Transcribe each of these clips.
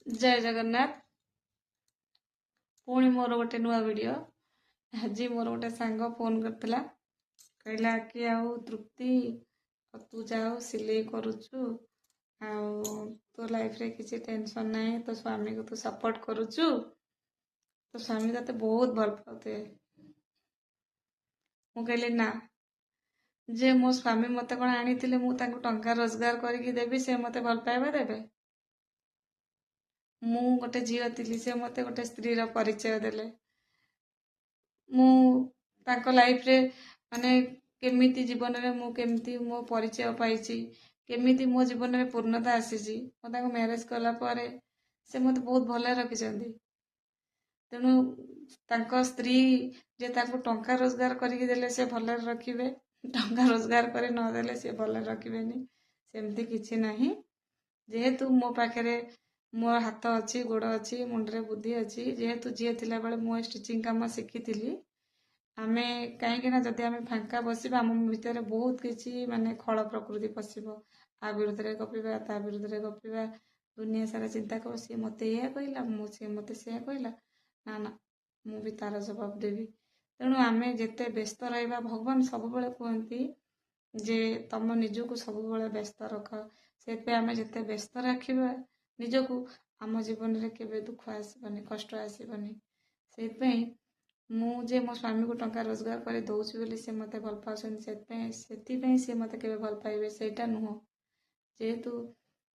ଜୟ ଜଗନ୍ନାଥ। ପୁଣି ମୋର ଗୋଟେ ନୂଆ ଭିଡ଼ିଓ। ଆଜି ମୋର ଗୋଟେ ସାଙ୍ଗ ଫୋନ୍ କରିଥିଲା, କହିଲା କି ଆଉ ତୃପ୍ତି, ତୁ ଯାଉ ସିଲେଇ କରୁଛୁ ଆଉ ତୋ ଲାଇଫ୍ରେ କିଛି ଟେନସନ୍ ନାହିଁ, ତୋ ସ୍ୱାମୀକୁ ତୁ ସପୋର୍ଟ କରୁଛୁ, ତୋ ସ୍ୱାମୀ ତୋତେ ବହୁତ ଭଲ ପାଉଥିବେ। ମୁଁ କହିଲି ନା ଯେ ମୋ ସ୍ୱାମୀ ମୋତେ କ'ଣ ଆଣିଥିଲେ ମୁଁ ତାଙ୍କୁ ଟଙ୍କା ରୋଜଗାର କରିକି ଦେବି ସେ ମୋତେ ଭଲ ପାଇବା ଦେବେ? ମୁଁ ଗୋଟେ ଝିଅ ଥିଲି, ସେ ମୋତେ ଗୋଟେ ସ୍ତ୍ରୀର ପରିଚୟ ଦେଲେ। ମୁଁ ତାଙ୍କ ଲାଇଫ୍ରେ ମାନେ କେମିତି ଜୀବନରେ ମୁଁ କେମିତି ମୋ ପରିଚୟ ପାଇଛି, କେମିତି ମୋ ଜୀବନରେ ପୂର୍ଣ୍ଣତା ଆସିଛି, ମୁଁ ତାଙ୍କୁ ମ୍ୟାରେଜ୍ କଲା ପରେ ସେ ମୋତେ ବହୁତ ଭଲରେ ରଖିଛନ୍ତି। ତେଣୁ ତାଙ୍କ ସ୍ତ୍ରୀ ଯେ ତାଙ୍କୁ ଟଙ୍କା ରୋଜଗାର କରିକି ଦେଲେ ସେ ଭଲରେ ରଖିବେ, ଟଙ୍କା ରୋଜଗାର କରି ନଦେଲେ ସେ ଭଲରେ ରଖିବେନି, ସେମିତି କିଛି ନାହିଁ। ଯେହେତୁ ମୋ ପାଖରେ ମୋ ହାତ ଅଛି, ଗୋଡ଼ ଅଛି, ମୁଣ୍ଡରେ ବୁଦ୍ଧି ଅଛି, ଯେହେତୁ ଝିଅ ଥିଲାବେଳେ ମୁଁ ଏ ଷ୍ଟିଚିଂ କାମ ଶିଖିଥିଲି। ଆମେ କାହିଁକିନା ଯଦି ଆମେ ଫାଙ୍କା ବସିବା, ଆମ ଭିତରେ ବହୁତ କିଛି ମାନେ ଖଳ ପ୍ରକୃତି ପଶିବ। ଆ ବିରୁଦ୍ଧରେ ଗପିବା, ତା ବିରୁଦ୍ଧରେ ଗପିବା, ଦୁନିଆ ସାରା ଚିନ୍ତା କରିବ, ସିଏ ମୋତେ ଏଇଆ କହିଲା, ମୁଁ ସିଏ ମୋତେ ସେଇଆ କହିଲା, ନା ନା ମୁଁ ବି ତାର ଜବାବ ଦେବି। ତେଣୁ ଆମେ ଯେତେ ବ୍ୟସ୍ତ ରହିବା, ଭଗବାନ ସବୁବେଳେ କୁହନ୍ତି ଯେ ତମ ନିଜକୁ ସବୁବେଳେ ବ୍ୟସ୍ତ ରଖ। ସେଥିପାଇଁ ଆମେ ଯେତେ ବ୍ୟସ୍ତ ରଖିବା ନିଜକୁ, ଆମ ଜୀବନରେ କେବେ ଦୁଃଖ ଆସିବନି, କଷ୍ଟ ଆସିବନି। ସେଇଥିପାଇଁ ମୁଁ ଯେ ମୋ ସ୍ୱାମୀକୁ ଟଙ୍କା ରୋଜଗାର କରି ଦେଉଛି ବୋଲି ସେ ମୋତେ ଭଲ ପାଉଛନ୍ତି, ସେଥିପାଇଁ ସେ ମୋତେ କେବେ ଭଲ ପାଇବେ ସେଇଟା ନୁହଁ। ଯେହେତୁ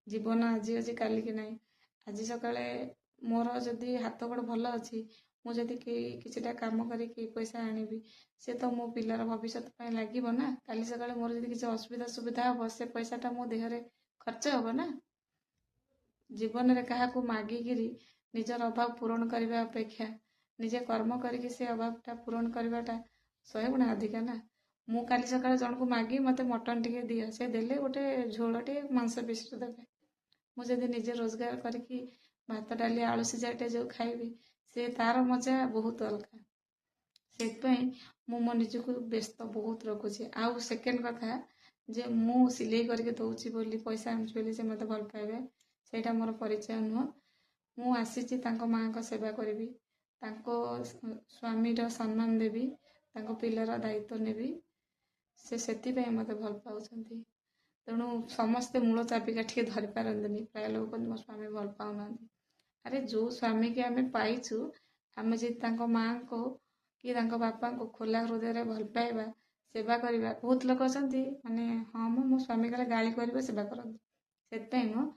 ଜୀବନ ଆଜି ଅଛି କାଲିକି ନାହିଁ। ଆଜି ସକାଳେ ମୋର ଯଦି ହାତ ଗୋଡ଼ ଭଲ ଅଛି, ମୁଁ ଯଦି କେହି କିଛିଟା କାମ କରିକି ପଇସା ଆଣିବି, ସେ ତ ମୋ ପିଲାର ଭବିଷ୍ୟତ ପାଇଁ ଲାଗିବ ନା। କାଲି ସକାଳେ ମୋର ଯଦି କିଛି ଅସୁବିଧା ସୁବିଧା ହେବ, ସେ ପଇସାଟା ମୋ ଦେହରେ ଖର୍ଚ୍ଚ ହେବ ନା। ଜୀବନରେ କାହାକୁ ମାଗିକିରି ନିଜର ଅଭାବ ପୂରଣ କରିବା ଅପେକ୍ଷା ନିଜେ କର୍ମ କରିକି ସେ ଅଭାବଟା ପୂରଣ କରିବାଟା 100 ଗୁଣା ଅଧିକା ନା। ମୁଁ କାଲି ସକାଳେ ଜଣକୁ ମାଗି ମୋତେ ମଟନ୍ ଟିକେ ଦିଅ, ସେ ଦେଲେ ଗୋଟେ ଝୋଳ ଟିକେ ମାଂସ ପିସ୍ଟେ ଦେବେ। ମୁଁ ଯଦି ନିଜେ ରୋଜଗାର କରିକି ଭାତ ଡାଲି ଆଳୁ ସିଝାଟେ ଯେଉଁ ଖାଇବି, ସେ ତାର ମଜା ବହୁତ ଅଲଗା। ସେଥିପାଇଁ ମୁଁ ମୋ ନିଜକୁ ବ୍ୟସ୍ତ ବହୁତ ରଖୁଛି। ଆଉ ସେକେଣ୍ଡ କଥା ଯେ ମୁଁ ସିଲେଇ କରିକି ଦେଉଛି ବୋଲି, ପଇସା ଆଣୁଛି ବୋଲି ସେ ମୋତେ ଭଲ ପାଇବେ, ସେଇଟା ମୋର ପରିଚୟ ନୁହଁ। ମୁଁ ଆସିଛି ତାଙ୍କ ମାଆଙ୍କ ସେବା କରିବି, ତାଙ୍କ ସ୍ୱାମୀର ସମ୍ମାନ ଦେବି, ତାଙ୍କ ପିଲାର ଦାୟିତ୍ୱ ନେବି, ସେ ସେଥିପାଇଁ ମୋତେ ଭଲ ପାଉଛନ୍ତି। ତେଣୁ ସମସ୍ତେ ମୂଳ ଚାବିକାଠି ଧରିପାରନ୍ତିନି। ପ୍ରାୟ ଲୋକ କୁହନ୍ତି ମୋ ସ୍ୱାମୀ ଭଲ ପାଉନାହାନ୍ତି। ଆରେ ଯେଉଁ ସ୍ୱାମୀକି ଆମେ ପାଇଛୁ, ଆମେ ଯଦି ତାଙ୍କ ମାଆଙ୍କୁ କି ତାଙ୍କ ବାପାଙ୍କୁ ଖୋଲା ହୃଦୟରେ ଭଲ ପାଇବା, ସେବା କରିବା। ବହୁତ ଲୋକ ଅଛନ୍ତି ମାନେ ହଁ ମୋ ସ୍ୱାମୀ କାଳେ ଗାଳି କରିବେ, ସେବା କରନ୍ତି, ସେଥିପାଇଁ ନୁହଁ।